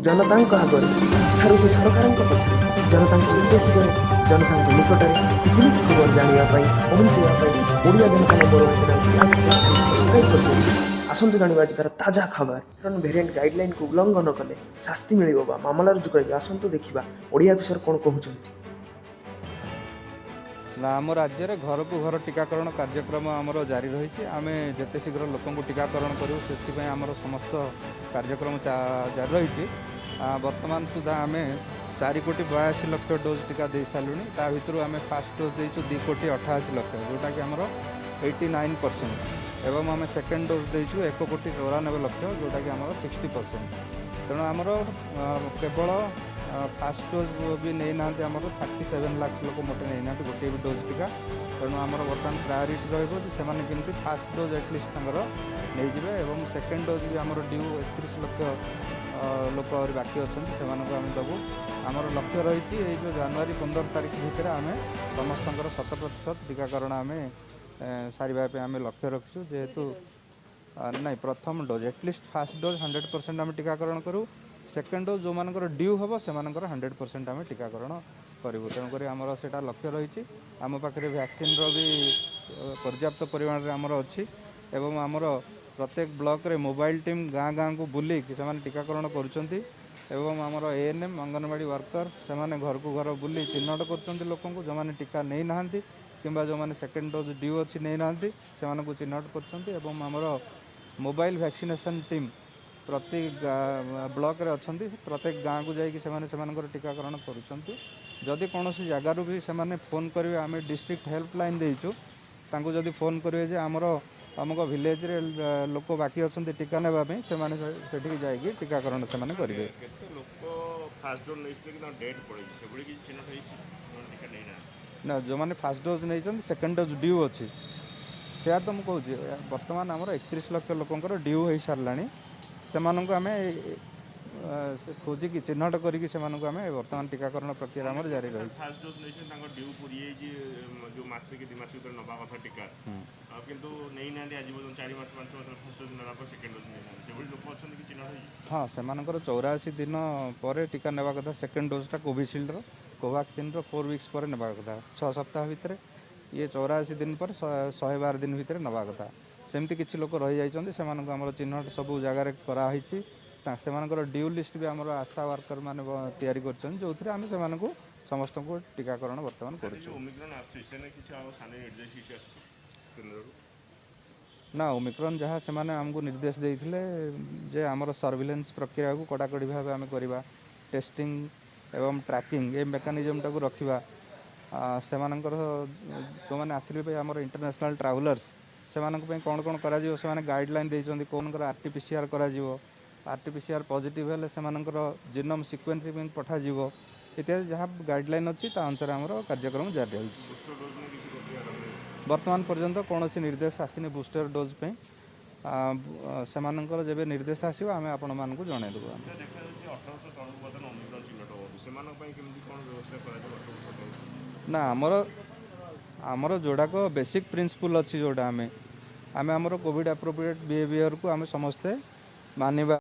ଜନତାଙ୍କ ଆଗରେ, ଇଚ୍ଛାରୂପୀ ସରକାରଙ୍କ ପଛରେ, ଜନତାଙ୍କ ଉଦ୍ଦେଶ୍ୟରେ, ଜନତାଙ୍କ ନିକଟରେ ଟିକିନିଖି ଖବର ଜାଣିବା ପାଇଁ, ପହଞ୍ଚାଇବା ପାଇଁ ଓଡ଼ିଆ ଜନତା ନମ୍ବର ୱାନ୍ ଚ୍ୟାନେଲକୁ ଲାଇକ୍, ସେୟାର ଆଣ୍ଡ ସବସ୍କ୍ରାଇବ୍ କରିଦିଅନ୍ତୁ। ଆସନ୍ତୁ ଜାଣିବା ଆଜିକାର ତାଜା ଖବର। କାରଣ ଭେରିଏଣ୍ଟ ଗାଇଡ଼ଲାଇନକୁ ଉଲ୍ଲଂଘନ କଲେ ଶାସ୍ତି ମିଳିବ ବା ମାମଲା ରୁଜୁ କରାଯିବ। ଆସନ୍ତୁ ଦେଖିବା ଓଡ଼ିଆ ଅଫିସର କ'ଣ କହୁଛନ୍ତି। ନା, ଆମ ରାଜ୍ୟରେ ଘରକୁ ଘର ଟୀକାକରଣ କାର୍ଯ୍ୟକ୍ରମ ଆମର ଜାରି ରହିଛି। ଆମେ ଯେତେ ଶୀଘ୍ର ଲୋକଙ୍କୁ ଟୀକାକରଣ କରିବୁ, ସେଥିପାଇଁ ଆମର ସମସ୍ତ କାର୍ଯ୍ୟକ୍ରମ ଜାରି ରହିଛି। ବର୍ତ୍ତମାନ ସୁଦ୍ଧା ଆମେ 4 କୋଟି 82 ଲକ୍ଷ ଡୋଜ୍ ଟୀକା ଦେଇସାରିଲୁଣି। ତା ଭିତରୁ ଆମେ ଫାଷ୍ଟ ଡୋଜ୍ ଦେଇଛୁ 2 କୋଟି 88 ଲକ୍ଷ, ଯେଉଁଟାକି ଆମର 89%, ଏବଂ ଆମେ ସେକେଣ୍ଡ ଡୋଜ୍ ଦେଇଛୁ 1 କୋଟି 94 ଲକ୍ଷ, ଯେଉଁଟାକି ଆମର 60%। ତେଣୁ ଆମର କେବଳ ଫାଷ୍ଟ ଡୋଜ୍ ବି ନେଇନାହାନ୍ତି, ଆମର 37 ଲାକ୍ସ ଲୋକ ମୋଟେ ନେଇନାହାନ୍ତି ଗୋଟିଏ ବି ଡୋଜ୍ ଟୀକା। ତେଣୁ ଆମର ବର୍ତ୍ତମାନ ପ୍ରାୟୋରିଟି ରହିବ ଯେ ସେମାନେ କେମିତି ଫାଷ୍ଟ ଡୋଜ୍ ଆଟଲିଷ୍ଟ ତାଙ୍କର ନେଇଯିବେ ଏବଂ ସେକେଣ୍ଡ ଡୋଜ୍ ବି ଆମର ଡ୍ୟୁ 31 ଲକ୍ଷ ଲୋକ ଆହୁରି ବାକି ଅଛନ୍ତି, ସେମାନଙ୍କୁ ଆମେ ଦେବୁ। ଆମର ଲକ୍ଷ୍ୟ ରହିଛି, ଏଇ ଯେଉଁ ଜାନୁଆରୀ 15 ତାରିଖ ଭିତରେ ଆମେ ସମସ୍ତଙ୍କର 100% ଟୀକାକରଣ ଆମେ ସାରିବା ପାଇଁ ଆମେ ଲକ୍ଷ୍ୟ ରଖିଛୁ। ଯେହେତୁ ନାଇଁ, ପ୍ରଥମ dose, at least first dose 100% ଆମେ ଟୀକାକରଣ କରୁ। ସେକେଣ୍ଡ ଡୋଜ୍ ଯେଉଁମାନଙ୍କର ଡ୍ୟୁ ହେବ, ସେମାନଙ୍କର 100% ଆମେ ଟୀକାକରଣ କରିବୁ। ତେଣୁକରି ଆମର ସେଇଟା ଲକ୍ଷ୍ୟ ରହିଛି। ଆମ ପାଖରେ ଭ୍ୟାକ୍ସିନ୍ର ବି ପର୍ଯ୍ୟାପ୍ତ ପରିମାଣରେ ଆମର ଅଛି ଏବଂ ଆମର ପ୍ରତ୍ୟେକ ବ୍ଲକରେ ମୋବାଇଲ ଟିମ୍ ଗାଁ ଗାଁକୁ ବୁଲିକି ସେମାନେ ଟୀକାକରଣ କରୁଛନ୍ତି ଏବଂ ଆମର ଏଏନ୍ଏମ୍, ଅଙ୍ଗନବାଡ଼ି ୱାର୍କର, ସେମାନେ ଘରକୁ ଘର ବୁଲି ଚିହ୍ନଟ କରୁଛନ୍ତି ଲୋକଙ୍କୁ, ଯେଉଁମାନେ ଟୀକା ନେଇନାହାନ୍ତି କିମ୍ବା ଯେଉଁମାନେ ସେକେଣ୍ଡ ଡୋଜ୍ ଡ୍ୟୁ ଅଛି ନେଇନାହାନ୍ତି, ସେମାନଙ୍କୁ ଚିହ୍ନଟ କରୁଛନ୍ତି। ଏବଂ ଆମର ମୋବାଇଲ ଭ୍ୟାକ୍ସିନେସନ୍ ଟିମ୍ ପ୍ରତି ବ୍ଲକରେ ଅଛନ୍ତି। ପ୍ରତ୍ୟେକ ଗାଁକୁ ଯାଇକି ସେମାନେ ସେମାନଙ୍କର ଟୀକାକରଣ କରୁଛନ୍ତି। ଯଦି କୌଣସି ଜାଗାରୁ ବି ସେମାନେ ଫୋନ୍ କରିବେ, ଆମେ ଡିଷ୍ଟ୍ରିକ୍ଟ ହେଲ୍ପଲାଇନ୍ ଦେଇଛୁ। ତାଙ୍କୁ ଯଦି ଫୋନ୍ କରିବେ ଯେ ଆମର ଅମୁକ ଭିଲେଜରେ ଲୋକ ବାକି ଅଛନ୍ତି ଟୀକା ନେବା ପାଇଁ, ସେମାନେ ସେଠିକି ଯାଇକି ଟୀକାକରଣ ସେମାନେ କରିବେ। କେତେ ଲୋକ ଫାଷ୍ଟ ଡୋଜ୍ ନେଇଥିଲେ କିନ୍ତୁ ଡେଟ୍ ପଳେଇଛି, ସେଭଳି କିଛି ଚିହ୍ନଟ ହେଇଛି, ଯେଉଁମାନେ ଟୀକା ନେଇନାହାନ୍ତି? ନା, ଯେଉଁମାନେ ଫାଷ୍ଟ ଡୋଜ୍ ନେଇଛନ୍ତି, ସେକେଣ୍ଡ ଡୋଜ୍ ଡ୍ୟୁ ଅଛି, ସେୟା ତ ମୁଁ କହୁଛି। ବର୍ତ୍ତମାନ ଆମର 31 ଲକ୍ଷ ଲୋକଙ୍କର ଡ୍ୟୁ ହେଇସାରିଲାଣି। ସେମାନଙ୍କୁ ଆମେ ସେ ଖୋଜିକି, ଚିହ୍ନଟ କରିକି ସେମାନଙ୍କୁ ଆମେ ବର୍ତ୍ତମାନ ଟୀକାକରଣ ପ୍ରକ୍ରିୟା ଆମର ଜାରି ରହିଛି। ଫାଷ୍ଟ ଡୋଜ୍ ନେଇଛନ୍ତି, ତାଙ୍କ ଡ୍ୟୁ ପୁରି ଯାଇଛି, ଯେଉଁ ମାସେ କି 2 ମାସ ଭିତରେ ନେବା କଥା ଟୀକା, ଆଉ କିନ୍ତୁ ନେଇନାହାନ୍ତି ଆଜି ପର୍ଯ୍ୟନ୍ତ। 4 ମାସ, 5 ମାସ ଫାଷ୍ଟ ଡୋଜ୍ ନେଲା ପରେ ସେକେଣ୍ଡ ଡୋଜ୍ ନେଇନାହାନ୍ତି, ସେଭଳି ଲୋକ ଅଛନ୍ତି କି, ଚିହ୍ନଟ ହେଇଛି? ହଁ, ସେମାନଙ୍କର 84 ଦିନ ପରେ ଟୀକା ନେବା କଥା ସେକେଣ୍ଡ ଡୋଜ୍ଟା କୋଭିସିଲ୍ଡର। କୋଭାକ୍ସିନ୍ର 4 ୱିକ୍ସ ପରେ ନେବା କଥା, 6 ସପ୍ତାହ ଭିତରେ। ଇଏ 84 ଦିନ ପରେ 112 ଦିନ ଭିତରେ ନେବା କଥା। ସେମିତି କିଛି ଲୋକ ରହିଯାଇଛନ୍ତି। ସେମାନଙ୍କୁ ଆମର ଚିହ୍ନଟ ସବୁ ଜାଗାରେ କରାହେଇଛି। ସେମାନଙ୍କର ଡ୍ୟୁ ଲିଷ୍ଟ ବି ଆମର ଆଶା ୱାର୍କର ମାନେ ତିଆରି କରିଛନ୍ତି, ଯେଉଁଥିରେ ଆମେ ସେମାନଙ୍କୁ ସମସ୍ତଙ୍କୁ ଟୀକାକରଣ ବର୍ତ୍ତମାନ କରୁଛୁ। ଯେଉଁ ଓମିକ୍ରନ୍ ଆସୁଛି, ସେ ନେଇ କିଛି ଆଉ ସାନି ନିର୍ଦ୍ଦେଶ କିଛି ଆସିଛି କେନ୍ଦ୍ରରୁ? ନା, ଓମିକ୍ରନ୍ ଯାହା ସେମାନେ ଆମକୁ ନିର୍ଦ୍ଦେଶ ଦେଇଥିଲେ ଯେ ଆମର ସର୍ଭିଲାନ୍ସ ପ୍ରକ୍ରିୟାକୁ କଡ଼ାକଡ଼ି ଭାବେ ଆମେ କରିବା, ଟେଷ୍ଟିଂ ଏବଂ ଟ୍ରାକିଂ ଏ ମେକାନିଜମଟାକୁ ରଖିବା। ସେମାନଙ୍କର ଯେଉଁମାନେ ଆସିଲେ ବି ଆମର ଇଣ୍ଟରନ୍ୟାସନାଲ୍ ଟ୍ରାଭେଲର୍ସ, ସେମାନଙ୍କ ପାଇଁ କ'ଣ କ'ଣ କରାଯିବ ସେମାନେ ଗାଇଡ଼ଲାଇନ୍ ଦେଇଛନ୍ତି। କୋଉମାନଙ୍କର ଆର୍ଟିପିସିଆର୍ କରାଯିବ, ଆର୍ଟିପିସିଆର୍ ପଜିଟିଭ୍ ହେଲେ ସେମାନଙ୍କର ଜିନୋମ୍ ସିକ୍ୱେନ୍ସିଂ ପଠାଯିବ, ଇତ୍ୟାଦି ଯାହା ଗାଇଡ଼ଲାଇନ୍ ଅଛି, ତା ଅନୁସାରେ ଆମର କାର୍ଯ୍ୟକ୍ରମ ଜାରି ରହିଛି। ବୁଷ୍ଟର ଡୋଜ୍ ନେଇ କିଛି ପ୍ରକ୍ରିୟା ଆରମ୍ଭ ହେଇଛି? ବର୍ତ୍ତମାନ ପର୍ଯ୍ୟନ୍ତ କୌଣସି ନିର୍ଦ୍ଦେଶ ଆସିନି ବୁଷ୍ଟର ଡୋଜ୍ ପାଇଁ। ସେମାନଙ୍କର ଯେବେ ନିର୍ଦ୍ଦେଶ ଆସିବ, ଆମେ ଆପଣମାନଙ୍କୁ ଜଣାଇଦେବୁ ଆମେ। ସାର୍, ଦେଖାଯାଉଛି 18 ବର୍ଷ ତଳକୁ ବର୍ତ୍ତମାନ ଓମିକ୍ରନ୍ ଚିହ୍ନଟ ହେଉଛି। ସେମାନଙ୍କ ପାଇଁ କେମିତି କ'ଣ ବ୍ୟବସ୍ଥା କରାଯିବ 18 ବର୍ଷ ତଳକୁ? ନା, ଆମର ଯୋଉଟାକ ବେସିକ୍ ପ୍ରିନ୍ସିପଲ୍ ଅଛି, ଯୋଉଟା ଆମେ ଆମର କୋଭିଡ଼ ଆପ୍ରୋପ୍ରିଏଟ୍ ବିହେଭିଅରକୁ ଆମେ ସମସ୍ତେ ମାନିବା।